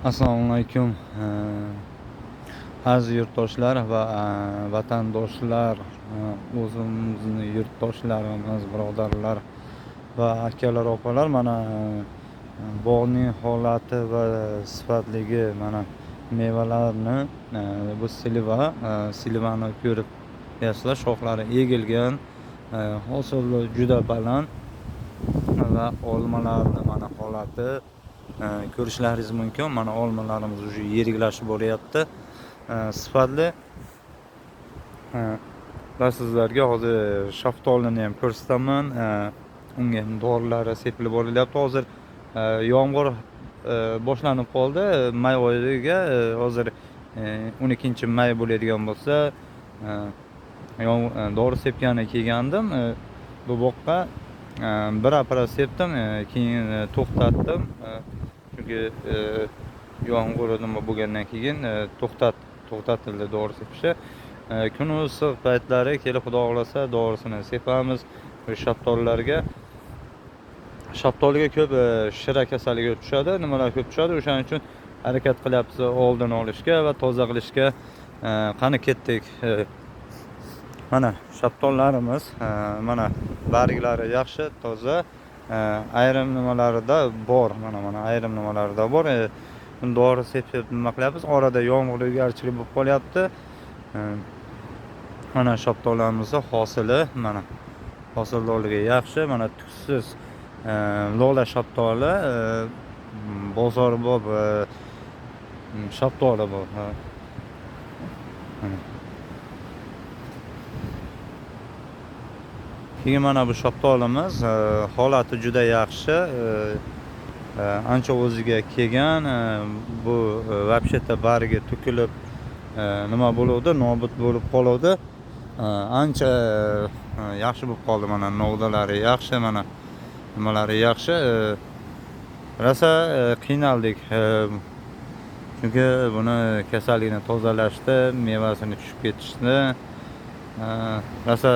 Assalomu alaykum, aziz yurtdoshlar va vatandoshlar, o'zimizni yurtdoshlarimiz, birodarlar va akalar, opalar. Mana bog'ning holati va sifatligi, mana mevalarni, bu siliva, silivani ko'rib yaslar, shoxlari egilgan, hosili juda baland va olmalarni mana holati ko'rishlaringiz mumkin. Mana olmalarimiz уже yiriklashib boryapti, sifatli. Va sizlarga hozir shaftolini ham ko'rsataman. Unga ham dorilari sepilib borilyapti. Hozir yomg'ir boshlanib qoldi may oyiga. Hozir 12 may bo'ladigan bo'lsa, dori sepgani kelgandim bu boqqa. Bir apparat sepdim, keyin to'xtatdim, chunki yomg'ir nima bo'lgandan keyin to'xtatildi dori sepishi. Kun issiq paytlari kelib, xudo xohlasa, dorisini sepamiz shaftollarga. Shaftoliga ko'p shira kasalligi tushadi, nimalar ko'p tushadi, o'shaning uchun harakat qilyapmiz oldini olishga va toza qilishga. Qani ketdik. Mana shaftollarimiz, mana barglari yaxshi, toza. Ayrim nimalarida bor, mana ayrim nimalarida bor. Dori sepib nima qilyapmiz, orada yomg'irgarchilik bo'lib qolyapti. Mana shaftollarimizni hosili, mana hosildorligi yaxshi. Mana tuksiz lola shaftoli, bozorbop shaftoli bu. Keyin mana bu shaftolimiz, holati juda yaxshi, ancha o'ziga kelgan. Bu вообще-то bargi to'kilib, nima bo'luvdi, nobud bo'lib qoluvdi. Ancha yaxshi bo'lib qoldi. Mana novdalari yaxshi, mana nimalari yaxshi. Rosa qiynaldik, chunki buni kasallikni tozalashdi, mevasini tushib ketishni rosa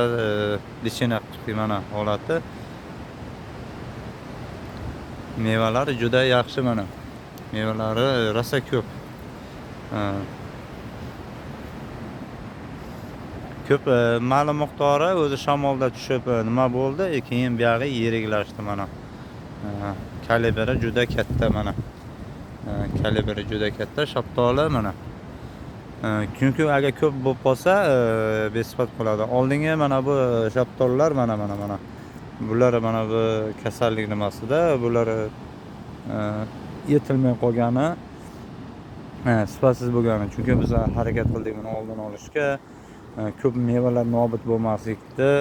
lechina qilib. Mana holati, mevalari juda yaxshi, mana mevalari rosa ko'p. Ko'p, ma'lum miqdori o'zi shamolda tushib nima bo'ldi, keyin buyog'i yiriklashdi. Mana kalibri juda katta, mana kalibri juda katta shaftoli. Mana chunki agar ko'p bo'lib qolsa, besifat qoladi. Oldingi mana bu shaftollar, mana bular, mana bu kasallik nimasida bular yetilmay qolgani, sifatsiz bo'lgani, chunki biz harakat qildik buni oldini olishga, ko'p mevalar nobud bo'lmaslikni,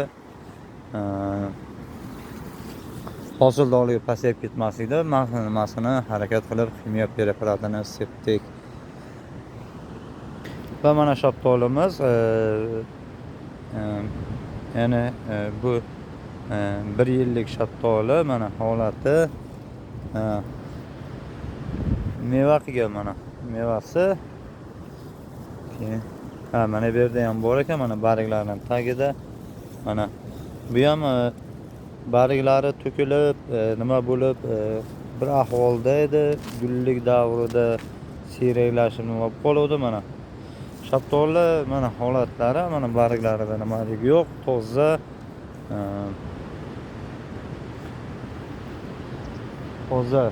hosildorligi pasayib ketmaslikda nimasini harakat qilib ximiya preparatini sepdik. Va mana shaftolimiz, ya'ni bu 1 yillik shaftoli. Mana holati, meva qilgan, mana mevasi. Keyin ha, mana bu yerda ham bor ekan, mana barglarning tagida. Mana bu ham barglari to'kilib, nima bo'lib, bir ahvolda edi, gullik davrida siyraklashib nima bo'lib qoluvdi. Mana shaftoli, mana holatlari, mana barglarida nimalik yo'q, toza, toza.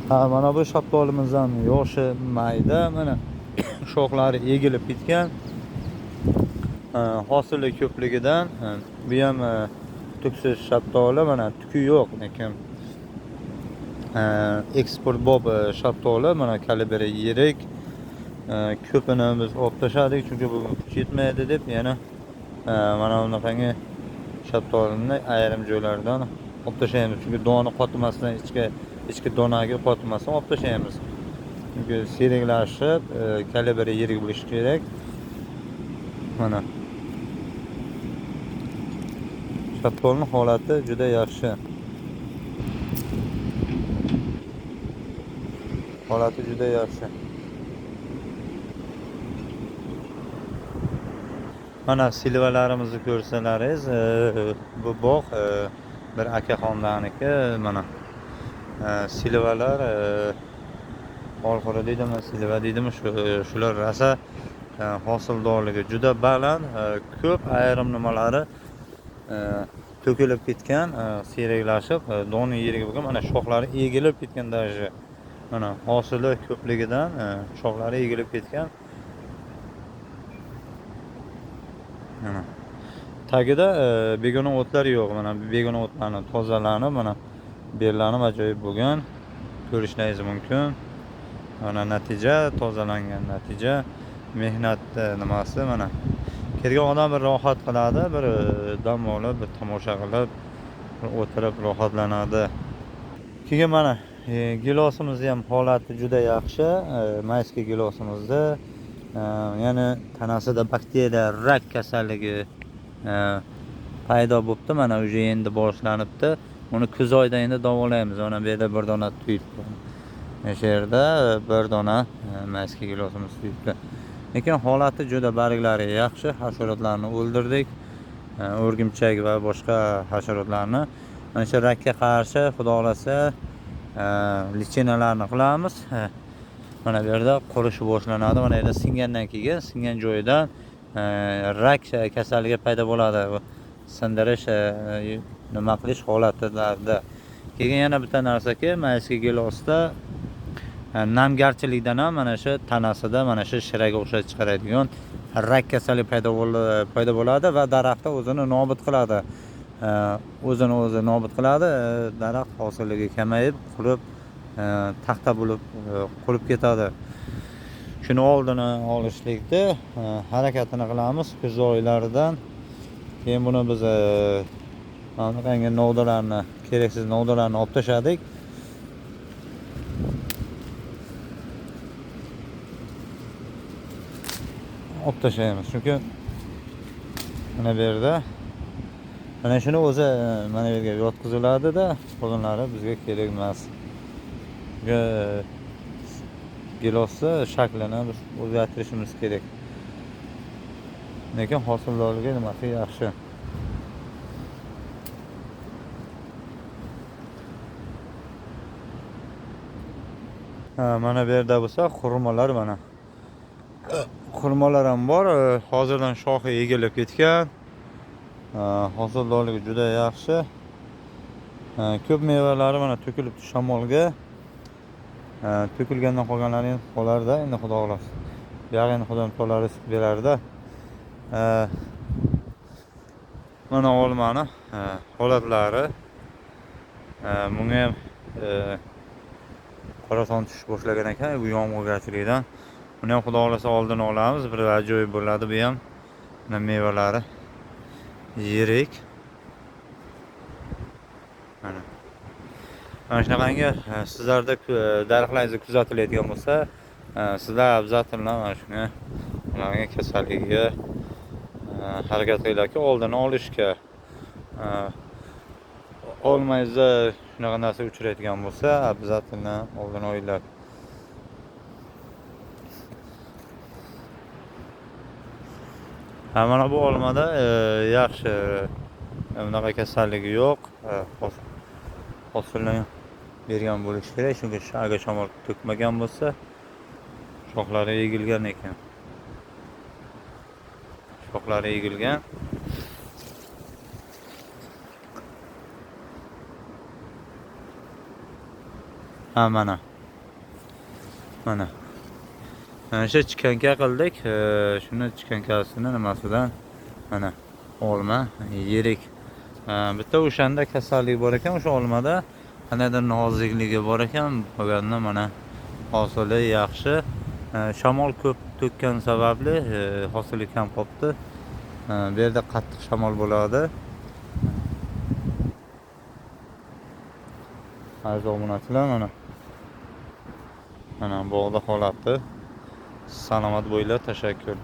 Ha, mana bu shaftolimiz ham yoshi mayda, mana shoxlari egilib ketgan, hosili ko'pligidan. Bu ham tuksiz shaftoli, mana tuki yo'q, lekin eksport bob shaftoli. Mana kalibri yirik. Ko'pini biz olib tashladik, chunki bugun kuch yetmaydi deb. Yana mana bunaqangi shaftolini ayrim joylardan olib tashlaymiz, chunki doni qotmasdan, ichki donagi qotmasdan olib tashlaymiz, chunki siyraklashib, kalibri yirik bo'lishi kerak. Mana shaftolning holati juda yaxshi, holati juda yaxshi. Mana silvalarimizni ko'rsalaringiz, bu bog' bir akaxondaniki. Mana silvalar. Olxo'ri deydimi, silva deydimi, shular rosa hosildorligi juda baland, ko'p ayrim nimalari to'kilib ketgan, siyraklashib, doni yerga bo'lgan, mana shoxlari egilib ketgan даже. Mana hosili ko'pligidan shoxlari egilib ketgan. Mana tagida begona o'tlar yo'q. Mana begona o'tlarni tozalanib, mana bellanib ajoyib bo'lgan. Ko'rishingiz mumkin. Mana natija, tozalangan natija, mehnat nimasi mana. Kelgan odam bir rohat qiladi, bir dam olib, bir tomosha qilib, bir o'tirib rohatlanadi. Keyin mana gilosimizni ham holati juda yaxshi. Mayskiy gilosimizni, ya'ni tanasida bakteriya rak kasalligi paydo bo'libdi. Mana уже endi boshlanibdi. Uni kuz oyida endi davolaymiz. Mana bu yerda bir dona tuyibdi. O'sha yerda bir dona mayskiy gilosimiz tuyibdi. Lekin holati juda, barglari yaxshi, hasharotlarni o'ldirdik. O'rgimchak va boshqa hasharotlarni. Mana shu rakka qarshi xudo xolasa lichinalarni qilamiz. Mana bu yerda qurishi boshlanadi. Mana yerda singandan keyin, singan joyidan rak kasalligi paydo bo'ladi. Sindirish, nima qilish holatida. Keyin yana bitta narsaki, mayskiy gilosda namgarchilikdan ham mana shu tanasida mana shu shiraga o'xshab chiqaradigan rak kasalligi paydo bo'ladi va daraxtni o'zini nobud qiladi. O'zini o'zi nobud qiladi. Daraxt hosilligi kamayib, qurib, taxta bo'lib, qurib ketadi. Shuni oldini olishlikda harakatini qilamiz kuz oylaridan. Keyin buni biz bunaqangi novdalarni, keraksiz novdalarni olib tashladik. Olib tashlaymiz, chunki mana bu yerda mana shuni o'zi mana bu yerga yotqiziladida, qolganlari bizga kerak emas. Gilosni shaklini biz o'zgartirishimiz kerak. Lekin hosildorligi nimasi yaxshi. Ha, mana bu yerda bo'lsa xurmolar, mana xurmolar ham bor. Hozirdan shoxi egilib ketgan. Hosildorligi juda yaxshi. Ko'p mevalari mana to'kilibdi shamolga. To'kilgandan qolganlari endi qolarda, endi xudo xohlasa. Buyog'i endi Xudo taolo rizq berarda. Mana olmani holatlari. Bunga ham qorason tushish boshlagan ekan bu yomg'irgarchilikdan. Buni ham xudo xohlasa oldini olamiz. Bir ajoyib bo'ladi bu ham. Mana mevalari yirik. Mana. Mana shunaqangi sizlarda daraxtlaringizni kuzatilayotgan bo'lsa, sizlar обязательно mana shunga ularga kasalligiga harakat qilinglarki, oldini olishga. Olmangizda shunaqa narsa uchrayotgan bo'lsa, обязательно oldini olinglar. Ha, mana bu olmada yaxshi, bunaqa kasalligi yo'q. Hosilni bergan bo'lishi kerak, chunki agar shamol to'kmagan bo'lsa, shoxlari egilgan ekan. Shoxlari egilgan. Ha, mana. Mana. Mana shu chikanka qildik. Shuni chikankasini nimasidan mana olma yirik. Bitta o'shanda kasallik bor ekan, o'sha olmada qandaydir nozikligi bor ekan. Qolganida mana hosili yaxshi. Shamol ko'p to'kkan sababli hosili kam qolibdi. Bu yerda qattiq shamol bo'ladi. Aziz obunachilar, mana. Mana bog'da holati. Salomat bo'linglar, tashakkur.